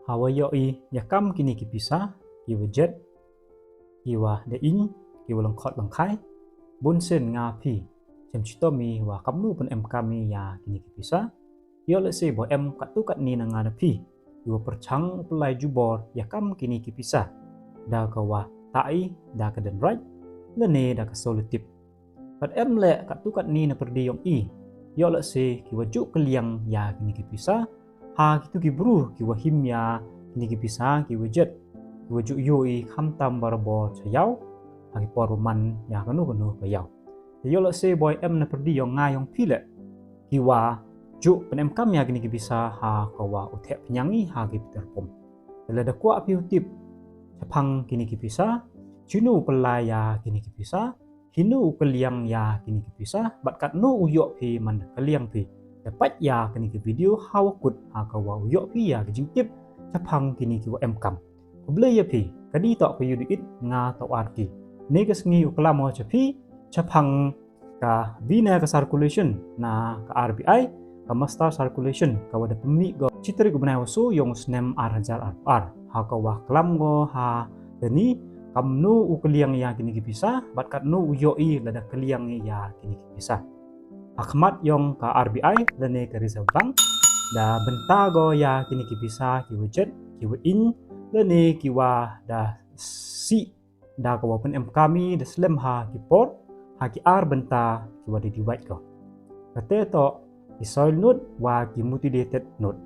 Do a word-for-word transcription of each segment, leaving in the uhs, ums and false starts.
Hawa yoh i ya kam kini ki pisa ki wa jet, ki wa da ing, ki wa langkhot langkhai, bun sien nga phi chem chitom i wa kamnu pynemkam i ya kini ki pisa. Yoh lehse boi em kattu katni na nga na phi ki wa pyrchang u pynlai jubor ya kam kini ki pisa, da ka wa tai da ka dendrite lane da ka solo tip. Kat em leh kattu katni na pyrdi yong i, yoh lehse ki wa ju kylliang ya kini ki pisa, ha kitu ki bru ki wa him ya kini ki pisa ki wa jet, ki wa ju yoh i khamtam barabor cha yaw, ha ki por wa man ya kanu kanu ka yaw. Te yoh lehse boi em na pyrdi yong nga yong phi leh ki wa ju pynemkam ya kini ki pisa ha ka wa u theh pynyang i ha ki piter pom. Te lada kwah phi u tip chaphang kini ki pisa, chinu u pynlai ya kini ki pisa, hinu u kylliang ya kini ki pisa, bad katnu u yoh phi man da kylliang phi, te pait ya kini ki video hawa kut ha ka wa u yoh phi ya ki jingtip chaphang kini ki wa emkam. Khublei ya phi, kani toh ka Yu Di It, nga toh Arki. Ne ka sngi u klam o cha phi chaphang ka bina ka circulation na ka R B I, ka master circulation ka wa da pynmih ko chi tarik u bnai wa soo yong u snem ar hajar arphaw ar. Ha ka wa klam ko ha kani, kamnu u kylliang ya kini ki pisa, bad katnu u yoh i lada kylliang i ya kini ki pisa. Ha khmat yong ka R B I lane ka Reserve Bank, da bynta ko ya kini ki pisa ki wa jet, ki wa ing, lane ki wa da sih da ka wa pynemkam i da slem ha ki por, ha ki ar bynta ki wa da diwait ko. Kate toh ki soil note wa ki mutilated note.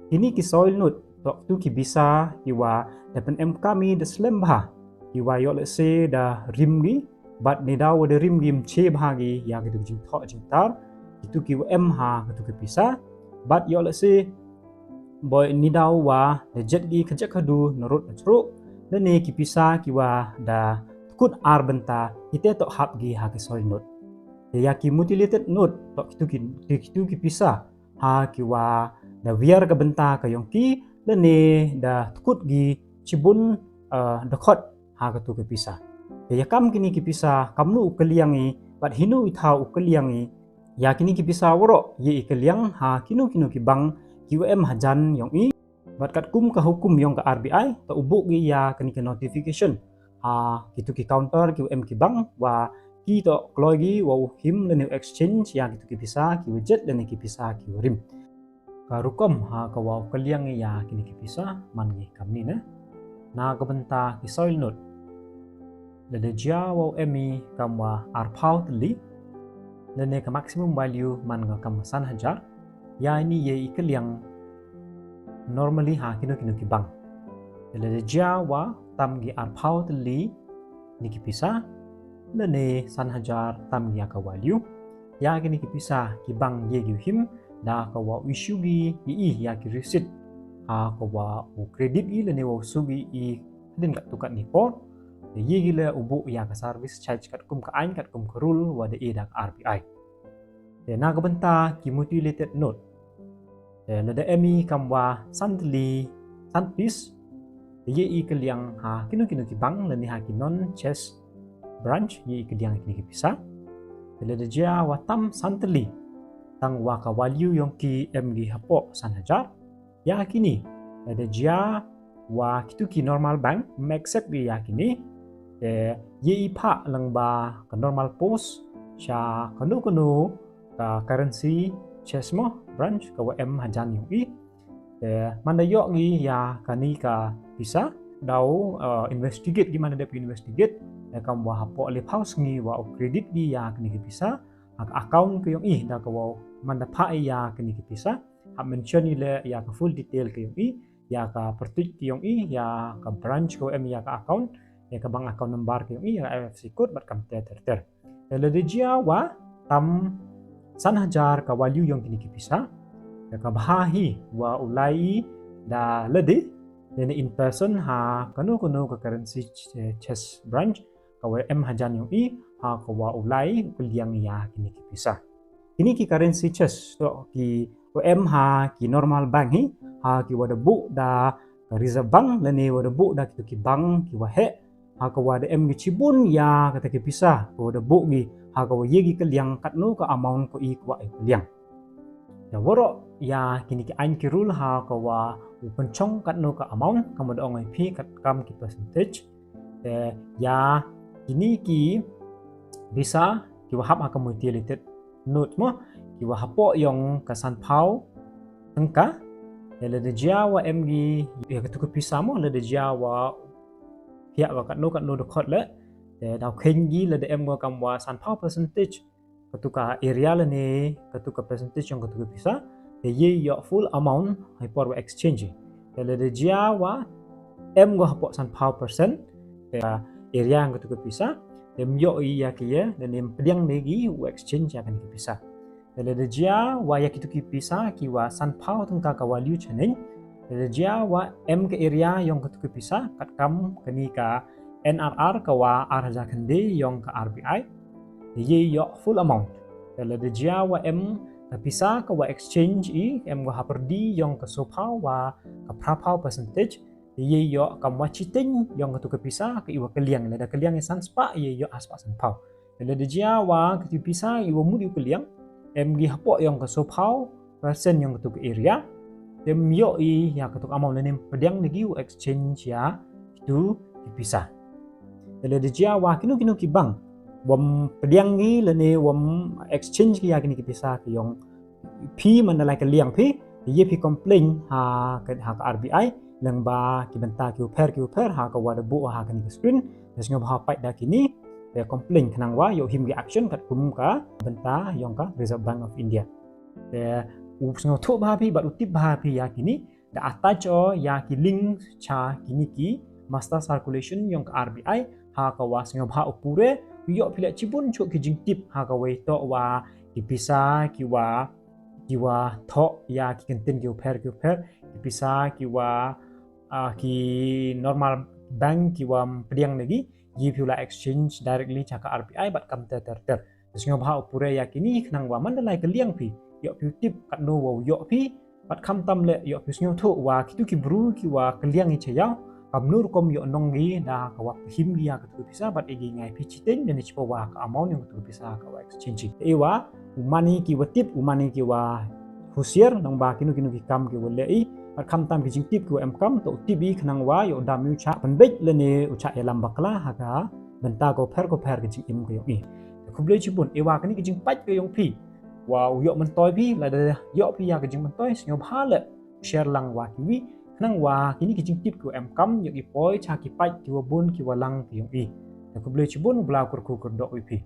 Kini ki soil note toh tu ki pisa ki wa da pynemkam i da slem bha, ki wa yoh lehse da rim ki, bad ni daw wa da rim ki mche bha ki ya kitu ki jingthoh jingtar kitu ki wa em ha kitu ki pisa, bad yoh lehse boi ni daw wa da jet ki kajak kadu na rud na chru, lane ki pisa ki wa da tkut ar bynta, ite toh hap ki ha ki soil note. Te ya ki mutilated note toh kitu ki, kitu ki pisa ha ki wa da wiar ka bynta ka yong ki, lane da tkut ki chibun, eh, dkhot ha katu ka pisa. Te ya kam kini ki pisa, kamnu u kylliang i, bad hinu i thaw u kylliang i, ya kini ki pisa waroh ye i kylliang ha kino kino ki bank ki wa em hajan yong i. Bad katkum ka hukum yong ka R B I, toh u buh ki ya kani ka notification ha kitu ki counter ki wa em ki bank, wa ki toh kloi ki wa u him lane u exchange ya kitu ki pisa ki wa jet lane ki pisa ki wa rim. Ka rukom ha ka wa u kylliang i ya kini ki pisa man ki kamni ne. Na ka bynta ki soil note, lada jia wa u em i kam wa arphaw tylli, lane ka maximum value man ka kam wa san hajar, ya ini ye i kylliang normally ha kino kino ki bank. Te lada jia wa tam ki arphaw tylli ni ki pisa, lane san hajar tam ki ya ka value, ya kini ki pisa ki bank ye ki u him da ka wa u issue ki ya i ya ki receipt ha ka wa u credit i lane wa u su ki i hadien kattu katni por. Te ye ki le u buh ya ka service charge katkum ka aiñ, katkum ka rule wa da e da ka R B I. Te na ka bynta ki mutilated note, te lada em i kam wa san tylli, san piece, te ye i kylliang ha kino kino ki bank lane ha ki non Chase branch, ye i kylliang kini ki pisa. Te lada jia wa tam san tylli, tang wa ka value yong ki em ki hapoh san hajar, ya kini, lada jia wa kitu ki normal bank ym accept ki ya kini, te ye i phah lang ba ka normal post cha kano kano ka currency Chase mo branch ka wa em hajan yong i. Te man da yoh ki ya kani ka pisa, daw, eh, investigate ki, man da dep investigate, te kam wa hapoh le phaw sngi wa u credit ki ya kani ka pisa ha ka account ka yong i, da ka wa man da phah i ya kani ka pisa, ha mention i le ya ka full detail ka yong i, ya ka pyrtuit ka yong i, ya ka branch ka wa em ya ka account, ya ka bank account number ka yong i, ya ka I F S C code, bad kam te ter ter. Te lada jia wa tam san hajar ka value yong kini ki pisa, ya ka bha hi wa u lai i da lade, lane in person ha kano kano ka currency Ch-, Chase branch ka wa em hajan yong i, ha ka wa u lai u kylliang ya kini ki pisa. Kini ki currency Chase toh ki wa em ha ki normal bank hi, ha ki wa da buh da ka Reserve Bank lane wa da buh da kitu ki bank ki wa heh, ha ka wa da em ki chibun ya kata ki pisa ka wa da buh ki, ha ka wa ye ki kylliang katno ka amount ko i ka wa i kylliang. Ya waroh ya kini ki aiñ ki rule ha ka wa u pynchong katno ka amount, kam wa da ong i phi katkam ki percentage. Te ya kini ki pisa ki wa hap ha ka mutilated note mo, ki wa hapoh yong ka sanphaw tyngka. Te lada jia wa em ki ya katu ka pisa mo, lada jia wa pia wa katno katno da khot le, te daw khein ki lada em ko kam wa sanphaw percentage katu ka area lane katu ka percentage yong katu ka pisa, te ye yoh full amount hei por wa exchange i. Te lada jia wa em ko hapoh sanphaw percent, te area yong katu ka pisa, te ym yoh i ya ki ye, lane ym pdiang de ki u exchange ya kani ka pisa. Te lada jia wa ya kitu ki pisa ki wa sanphaw tyngka ka value chaneiñ, te lada jia wa em ka area yong katu ka pisa katkam kani ka N R R ka wa ar hajar khyndai yong ka R B I, te ye yoh full amount. Te lada jia wa em ka pisa ka wa exchange i, em ko hapyrdi yong ka sophaw wa ka phraphaw percentage, te ye yoh kam wa chiteiñ yong katu ka pisa ka i wa kylliang, lada kylliang i san spah ye yoh ar spah sanphaw. Te lada jia wa katu pisa i wa mut i u kylliang, em ki hapoh yong ka sophaw percent yong katu ka area, te ym yoh i ya katu ka amount, lane ym pdiang de ki u exchange ya kitu ki pisa. Te lada jia wa kino kino ki bank wa ym pdiang ki lane wa ym exchange ki ya kini ki pisa ki yong phi man da lai kylliang phi, te ye phi complain ha ka, ha ka R B I lyngba ki bynta ki u pher ki u pher ha ka wa da buh ha kani ka screen. Te sngewbha pait da kini, te complain khnang wa yoh him ki action katkum ka bynta yong ka Reserve Bank of India. Te u sngewthuh bha phi bad u tip bha phi ya kini, da attach o ya ki link cha kini ki master circulation yong ka R B I, ha ka wa sngewbha u pure, u yoh phi le chibun chooh ki jingtip ha ka wa i toh wa ki pisa ki wa, ki wa thoh ya ki kyntien ki u pher ki u pher, ki pisa ki wa, ah, ki normal bank ki wa ym pdiang de ki, ye phi u la exchange directly cha ka R B I bad kam ter ter ter. Sngewbha u pure ya kini khnang wa man da lai kylliang phi, yoh phi u tip katno wa u yoh phi, bad khamtam le yoh phi u sngewthuh wa kitu ki bru ki wa kylliang i cha yaw, kamno rukom yoh nong ki da ka wa pynhim ki ya katu ka pisa bad e ki ngai phi chiteiñ, lane chipa wa ka amount yong katu ka pisa ka wa exchange i. Te i wa u man i ki wa tip, u man i ki wa husiar nang ba kino kino ki kam ki wa leh i, bad khamtam ki jingtip ki wa em kam, to u tip i khnang wa yoh dam i u chah pynbeit lane u chah yalam bakla ha ka bynta ko pher ko pher ki jingim ka yong i. Te khublei chibun, e wa kani ki jingpait ka yong phi wa u yoh myntoi phi, lada yoh phi ya ka jingmyntoi, sngewbha le share lang wa kiwi, khnang wa kini ki jingtip ki wa em kam yoh i poi cha ki pait ki wa bun ki wa lang ki yong i. Te khublei chibun, u Blai kyrkhu kyrdoh wi phi.